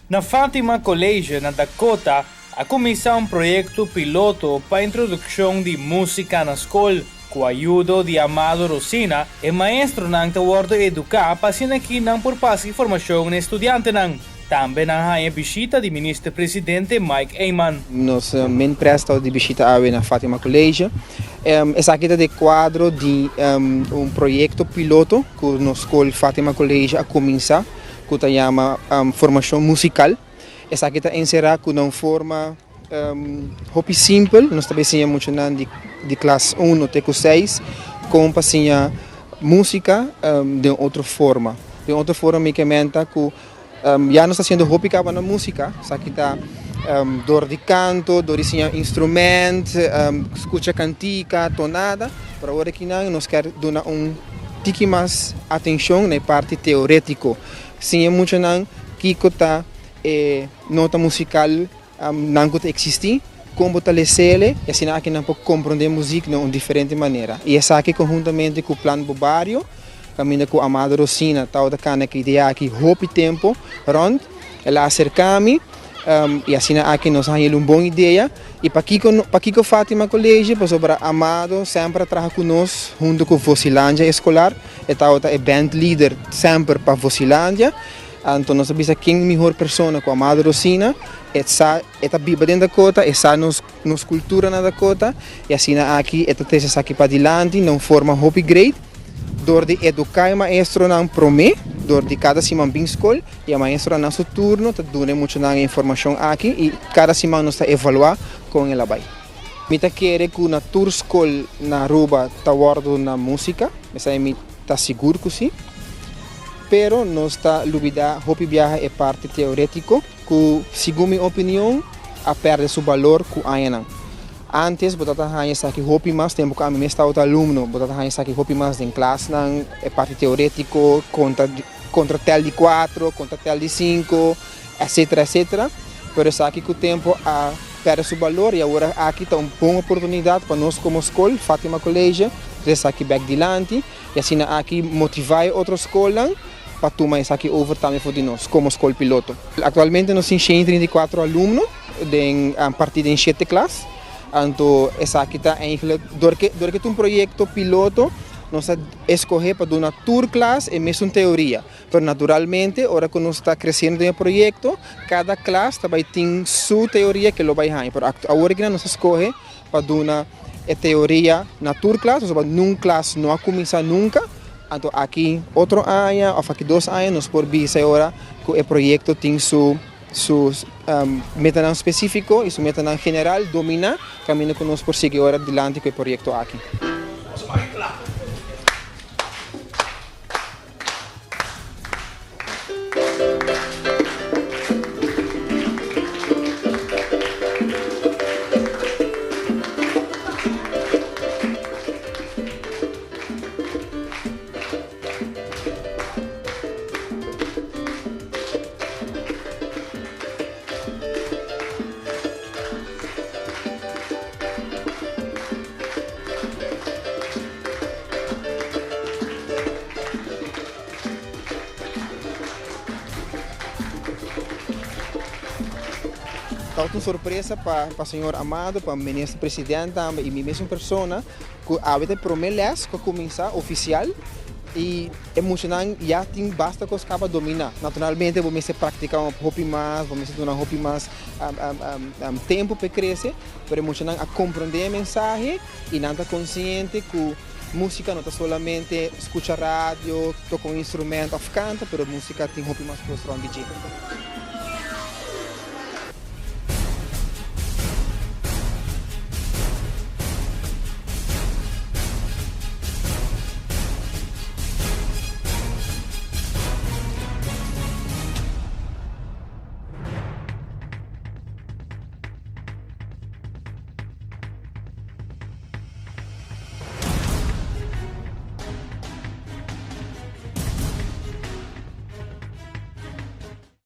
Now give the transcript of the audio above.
Na Fatima College na Dakota a kuminsá un proyekto piloto pa introdukshon di músika na skol. Ku ayudo di Amado Rosina, e maestronan ta wòrdu eduká pa asina ki nan por pasa informashon na e studiantenan. Tambe nan haña bishita di Minister Presidente Mike Eman. Nos min pres ta di bishita awe na Fatima College. Esaki ta den kuadro di un proyekto piloto ku nos skol Fatima College a kuminsá ku ta yama formashon musikal. Esaki ta enserá ku na un forma hopi simpel nos ta bay siña muchanan di klas uno te ku seis kon pa siña músika den otro forma. Den otro forma mi ke menta ku ya nos ta hasiendo hopi kaba na músika, esaki ta dor di kanto, dor di siña instrument, skucha kantika, tonada, pero awor akinan nos kier duna un tiki mas atenshon na e parti teorétiko. Siña muchanan kiko ta e nota musikal nan ku ta eksistí, kon bo ta les'el i asina aki nan por komprondé muzik na un diferente manera. I esaki konhuntamente ku Plan Bo Bario, kaminda ku Amado Rosina tabata kana ku idea aki hopi tempu rònt, el a aserká mi i asina aki nos a haña un bon idea. I pakiko pakiko Fatima College? Pasobra Amado semper a traha ku nos huntu ku Vosilandia Eskolar, e tabata e band leader semper pa Vosilandia. Anto nos a bisa ken mihor persona ku Amado Rosina, e sa e ta biba den Dakota, e sa nos nos kultura na Dakota i asina aki e ta trese esaki padilanti na un forma hopi great dor di eduká e maestronan promé dor di kada siman bin skol i e maestronan na su turno ta duna e muchanan e informashon aki i kada siman nos ta evaluá kon el a bai. Mi ta kere ku na tur skol na Aruba ta wòrdu na músika, esei mi ta sigur ku si. Pero nos ta lubida hopi biaha e parti teoretiko ku segun mi opinion a perde su balor ku añanan. Antes bo ta haña esaki hopi mas, tempu ku ami mes tabata alumno, bo ta haña esaki hopi mas den klasnan, e parti teoretiko, konta kontra tel di kuatro, kontra tel di sinku, etcetera etcetera. Pero esaki ku tempu a perde su balor i awor aki ta un bon oportunidat pa nos komo skol, Fatima College, trese esaki bek dilanti. I asina aki motivá e otro skolnan pa tuma esaki over tambe for di nos komo skol piloto. Aktualmente nos tin 134 alumno den partí den shete klas. Anto esaki ta eigentlik dor ke dor ke ta un proyekto piloto nos a eskohé pa duna tur klas e mesun teoria. Pero naturalmente ora ku nos ta kresiendo den e proyekto kada klas ta bai tin su teoria ke lo bai haña. Pero awor aki nos a skohe pa duna e teoria na tur klas, pasobra nun klas no a kuminsá nunka, anto aki otro aña òf aki dos aña nos por bisa e ora ku e proyekto tin su su metanan spesífiko i su metanan general dominá kaminda ku nos por sigui ora dilanti ku e proyekto aki. Tabata un sorpresa pa pa señor Amado, pa minister president tambe y mi mesun persona cu awe ta e prome les cu a cuminsa oficial y e muchanan ya tin basta cos caba domina. Naturalmente bo mester practica hopi mas, bo mester duna hopi mas tempo pa e crece, pero e muchanan a comprende e mensahe y nan ta consciente cu Músika no ta solamente skucha radio, toka un instrumento òf kanta, pero músika tin hopi mas kos rònt di dje.